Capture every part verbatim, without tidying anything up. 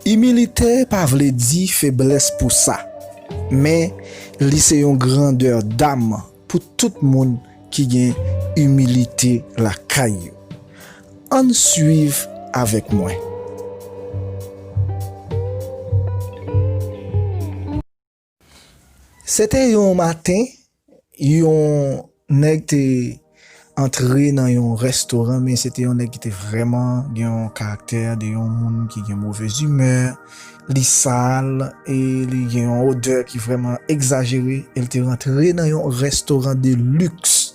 Imilite pa vle di feblès pou sa, men li se yon grandè dam pou tout moun ki gen imilite lakay yo. Ann swiv avèk mwen. Se te yon maten, yon nèg te antre nan yon restoran, men se te yon nèg ki te vrèman gen yon karaktè de yon moun ki gen move imè, li sal, e li gen yon odè ki vrèman egzajere, e li te rantre nan yon restoran de luxe.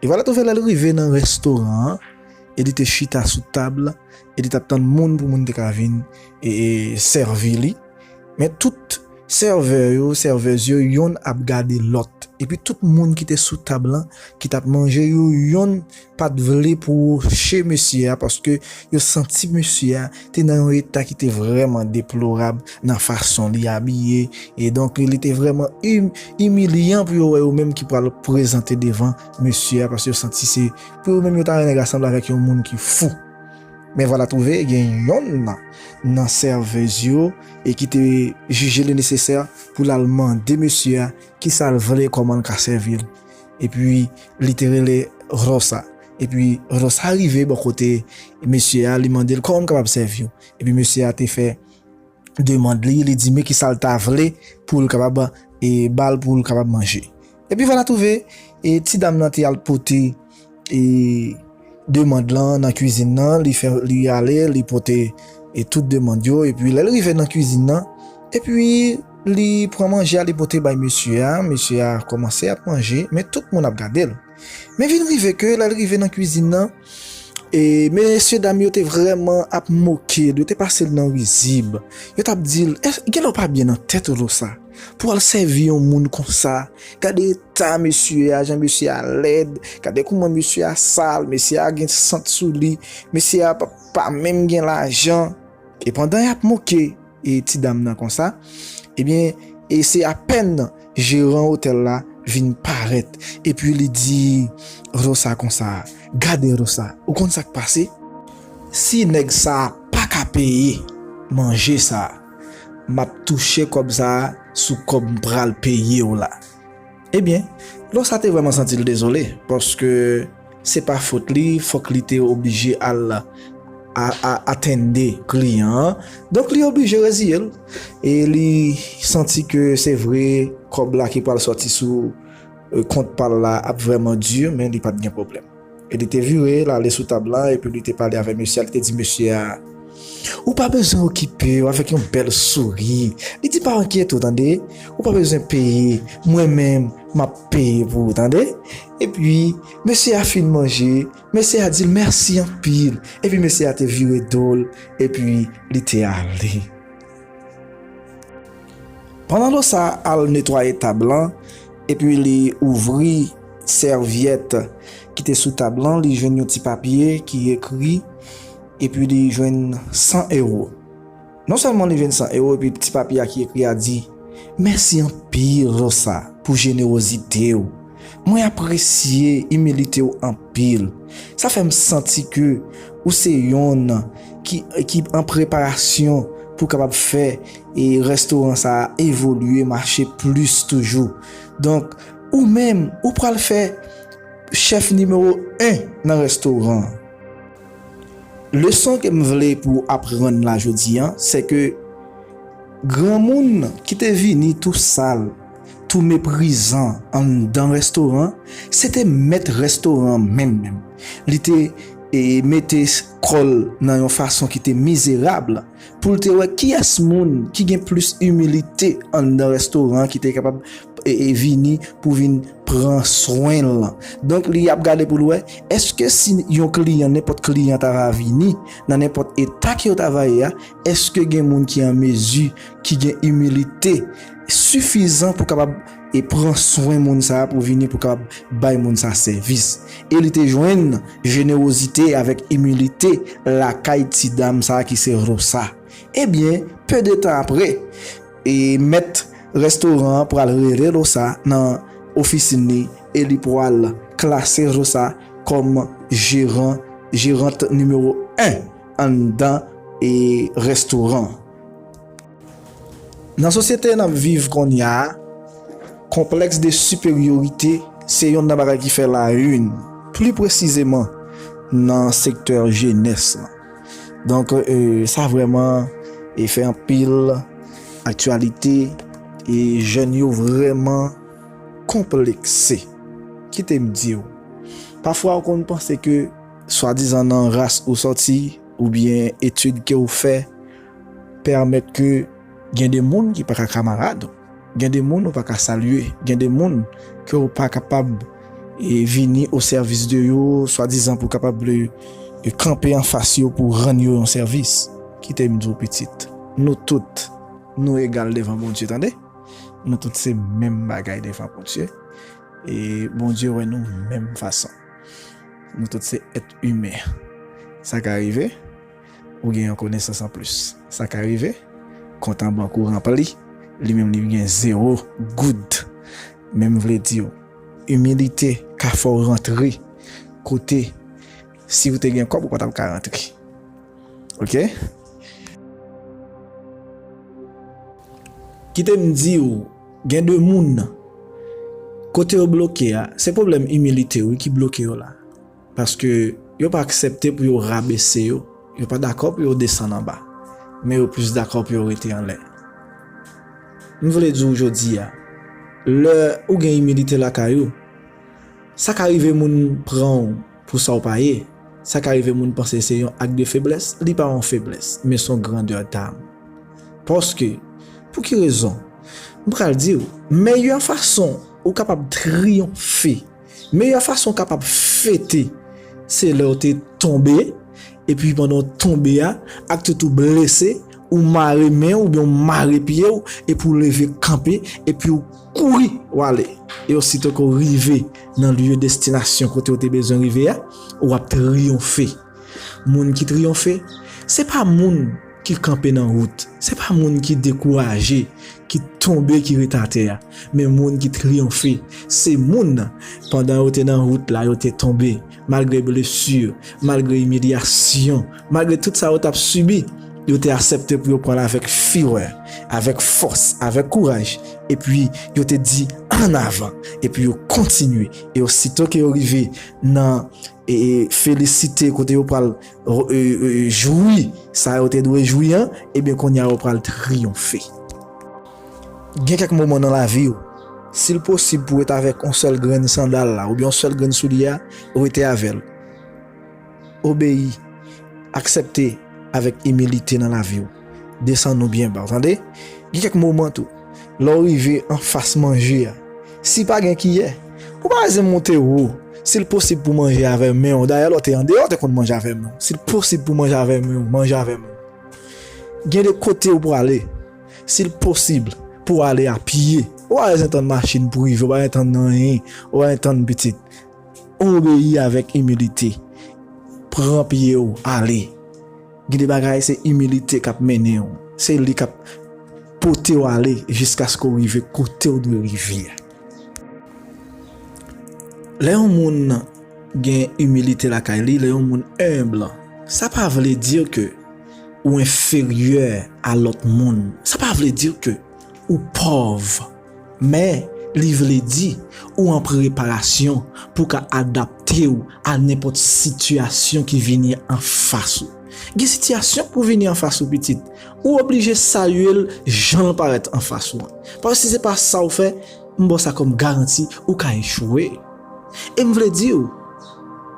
E vwala twouve lè l rive nan restoran an, e li te chita sou tab, e li t ap tann moun pou moun te ka vin e, e sèvi li. Men tout sèvè yo, sèvèz yo, yonn ap gade lòt. Epi tout moun ki te sou tab lan, ki t ap manje yo, yonn pa t vle pwoche mesye a, paske yo santi mesye a te nan yon eta ki te vrèman deplorab nan fason li abiye. E donk, li te vrèman im-, imilyan pou yo wè yo menm ki pral prezante devan mesye a, paske yo santi se pou yo menm yo ta renmen rasanble avèk yon moun ki fou. Men vwala twouve, gen yonn nan sèvèz yo e ki te jije li nesesè pou l al mande mesye a kisa l vle, kòman l ka sèvi l. Epi, li te rele Rosa. Epi, Rosa rive bò kote mesye a, li mande l kòman l kapab sèvi w. Epi, mesye a te fè demann li, li di men kisa l ta vle pou l kapab, e, ba l pou l kapab manje. Epi vwala twouve, e, ti dam nan te al pote, e, demann lan nan kwizin nan, li fè, li ale, li pote, e, tout demann yo, epi lè l rive nan kwizin nan, epi li pran manje a, li pote bay mesye a, mesye a kòmanse ap manje, men tout moun ap gade l. Men vin rive ke lè l rive nan kwizin nan, e mesye dam yo te vrèman ap moke l, yo te pase l nan rizib. Yo t ap di l, "Èske genlè w pa byen nan tèt ou, Rosa? Pou w al sèvi yon moun konsa, gade eta mesye a, jan mesye a lèd, gade kouman mesye a sal, mesye a gen sant sou li, mesye a pa, pa menm gen lajan." E pandan y ap moke e ti dam nan konsa, ebyen, e se apèn jeran otèl la vin parèt, epi li di Rosa konsa, "Gade Rosa, ou konn sa k pase? Si nèg sa a pa ka peye manje sa a, m ap touche kòb sa a sou kòb m pral peye w la." Ebyen, Rosa te vrèman santi l dezole, paske se pa fòt li, fòk li te oblije al a, a, atende kliyan an. Donk, li oblije reziye l. E li santi ke se vre, kòb la ki pral sòti sou, e, kont pa l la ap vrèman di, men li pa t gen pwoblèm. E li te vire, l ale sou tab la, epi li te pale avèk mesye a, li te di mesye a, "Ou pa bezwen okipe w," avèk yon bèl souri. Li di, "Pa enkyete w, tande. Ou pa bezwen peye. Mwen menm, m ap peye pou ou, tande." Epi, mesye a fin manje, mesye a di l, "Mèsi anpil." Epi, mesye a te vire do l, epi li te ale. Pandan Rosa al netwaye tab lan, epi li ouvri sèvyèt ki te sou tab lan, li jwenn yon ti papye ki ekri, epi li jwenn san ewo. Non sèlman li jwenn san ewo, epi ti papye a ki ekri a di, "Mèsi anpil, Rosa, pou jenewozite w. Mwen apresye imilite w anpil. Sa fè m santi ke ou se yonn ki, ki an preparasyon pou kapab fè, e, restoran sa a evolye, mache plis toujou. Donk, ou menm, ou pral fè chèf nimewo en nan restoran an." Leson ke m vle pou w aprann la jodi a, se ke granmoun ki te vini tou sal, tou meprizan anndan restoran, se te mèt restoran an menm menm. Li te, e, mete kò l nan yon fason ki te mizerab pou l te wè kiyès moun ki gen plis imilite anndan restoran an ki te kapab, e, e, vini pou vin pran swen l. Donk, li ap gade pou l wè, èske si yon kliyan, nenpòt kliyan ta va vini, nan nenpòt eta ke yo ta va ye a, èske gen moun ki an mezi, ki gen imilite sifizan pou kapab, e, pran swen moun sa a, pou vini pou kapab bay moun sa a sèvis. E li te jwenn jenewozite avèk imilite lakay ti dam sa a ki se Rosa. Ebyen, pe de tan apre, e mèt restoran an pral rele Rosa nan ofisin li e li pral klase Rosa kòm jeran, jerant nimewo en anndan, e, restoran. Nan sosyete n ap viv kounye a, konplèks de siperyorite se youn nan bagay ki fè la une, pli presizeman nan sektè jenès lan. Donk, e, sa vrèman e fè anpil aktyalite, e jèn yo vrèman konplekse. Kite m di w, pafwa ou konn panse ke swadizan nan ras ou sòti oubyen etid ke w fè pèmèt ke gen de moun ki pa ka kamarad ou, gen de moun ou pa ka salye, gen de moun ke w pa kapab e vini o sèvis de yo, swadizan pou kapab e, e kanpe anfas yo pou rann yo yon sèvis. Kite m di w pitit, nou tout, nou egal devan Bondye, tande? Nou tout se menm bagay devan Bondye. E Bondye wè nou menm fason. Nou tout se èt imen. Sa ka rive, ou gen yon konesans anplis. Sa ka rive, kont an bank ou ranpli, li menm li gen zewo goud. Men m vle di w, imilite ka fè w rantre kote, si w te gen kòb, ou pa t ap ka rantre. Oke? Kite m di w, gen de moun, kote yo bloke a, se pwoblèm imilite wi ki bloke yo la. Paske yo pa aksepte pou yo rabese yo, yo pa dakò pou yo desann anba, men yo plis dakò pou yo rete anlè. M vle di w jodi a, lè ou gen imilite lakay ou, sa ka rive moun pran w pou sa w pa ye. Sa ka rive moun panse se yon ak de feblès, li pa yon feblès, men se yon grandè dam. Paske, pou ki rezon? M pral di w, meyè fason ou kapab triyonfe, meyè fason ou kapab fete, se lè w te tonbe, epi pandan w tonbe a, ak tout ou blese, ou mare men w oubyen w mare pye w, epi w leve kanpe, epi w kouri, w ale. E osito ke w rive nan lye destinasyon kote w te bezwen rive a, w ap triyonfe. Moun ki triyonfe, se pa moun ki kanpe nan wout, se pa moun ki dekouraje, ki tonbe, ki ret atè a, men moun ki triyonfe, se moun, pandan yo te nan wout la, yo te tonbe, malgre blesi, malgre imilyasyon, malgre tout sa yo t ap sibi, yo te aksepte pou yo pran l avèk firè, avèk fòs, avèk kouraj, epi yo te di, "Ann avan," epi yo kontinye, e osito ke yo rive nan, e, e, felisite, kote yo pral, e, e, jwi sa yo te dwe jwi an, ebyen, kounye a yo pral triyonfe. Gen kèk moman nan lavi w, si l posib pou w ret avèk yon sèl grenn sandal la, oubyen yon sèl grenn soulye a, rete avè l. Obeyi, aksepte avèk imilite nan lavi w. Desann ou byen ba, w tande? Gen kèk moman tou, lè w rive anfas manje a, si pa gen kiyè, ou pa bezwen monte wo. Si l posib pou manje avè men w, dayè lè w te andeyò, w te konn manje avè men w. Si l posib pou manje avè men w, manje avè men w. Gen de kote ou prale, si l posib pou w ale a pye, ou pa bezwen tann machin pou rive, ou pa bezwen tann anyen, ou pa bezwen tann pitit. Obeyi avèk imilite. Pran pye w, ale. Gen de bagay, se imilite k ap mennen w. Se li k ap pote w ale jiskaske w rive kote w dwe rive a. Lè yon moun gen imilite lakay li, lè yon moun enb, sa pa vle di ke ou enferyè a lòt moun. Sa pa vle di ke ou pòv. Men, li vle di ou an preparasyon pou w ka adapte w a nenpòt sitiyasyon ki vini anfas ou. Gen sitiyasyon pou vini anfas ou, pitit, ou oblije salye l jan l parèt anfas ou an. Paske si se pa sa w fè, m ba w sa kòm garanti, ou ka echwe. E m vle di w,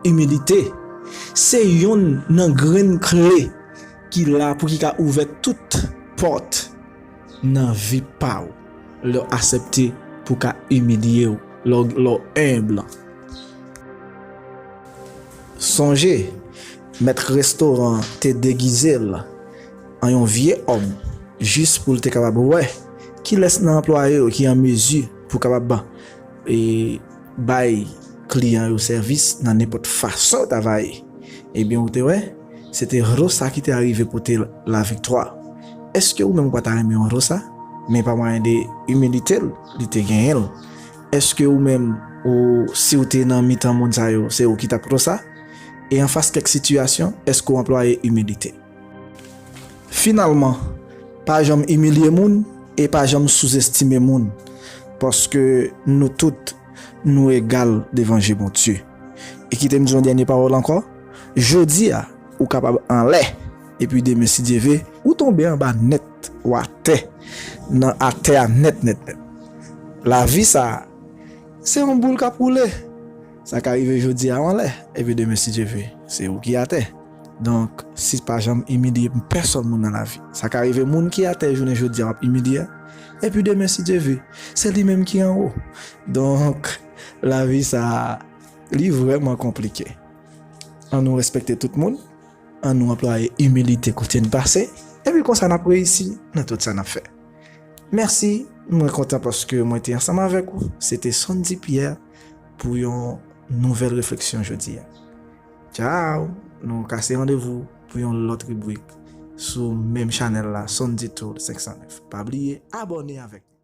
imilite, se yonn nan grenn kle ki la pou ki ka ouvè tout pòt nan vi pa w, lè w aksepte pou w ka imilye w, lè w, lè w enb. Sonje, mèt restoran te degize l an yon vye òm, jis pou l te kapab wè kilès nan anplwaye yo ki an mezi pou kapab, e, bay kliyan yo sèvis nan nenpòt fason yo ta va ye. Ebyen, ou te wè, se te Rosa ki te arive pote laviktwa. Èske ou menm ou pa ta renmen yon Rosa? Men pa mwayen de imilite l, li te genyen l. Èske ou menm, ou, si w te nan mitan moun sa yo, se ou ki t ap Rosa? E anfas kèk sitiyasyon, èske w anplwaye imilite? Finalman, pa janm imilye moun, E pa janm souzestime moun, paske nou tout, nou egal devan je Bondye. E kite m di yon dènye pawòl ankò, jodi a, ou kapab anlè, epi demen, si Dye ve, ou tonbe anba nèt, ou atè, nan atè a nèt, nèt, nèt. Lavi sa a, se yon boul k ap woule. Sa ka rive jodi a w anlè, epi demen, si Dye ve, se ou ki atè. Donk, si pa janm imilye pèsonn moun nan lavi. Sa ka rive moun ki atè jounen jodi a w ap imilye, epi demen, si Dye ve, se li menm ki anwo. Donk, lavi sa a, li vrèman konplike. An nou respekte tout moun, an nou anplwaye imilite kote n pase, epi konsa n ap reyisi nan tout sa n ap fè. Mèsi, mwen kontan paske mwen te ansanm avèk ou. Se te Sondy Pierre pou yon nouvèl refleksyon jodi a. Tchao! Nou kase randevou pou yon lòt ribrik sou menm chanèl la, Sondy Tool senk san nèf. Pa bliye abòne avèk nou.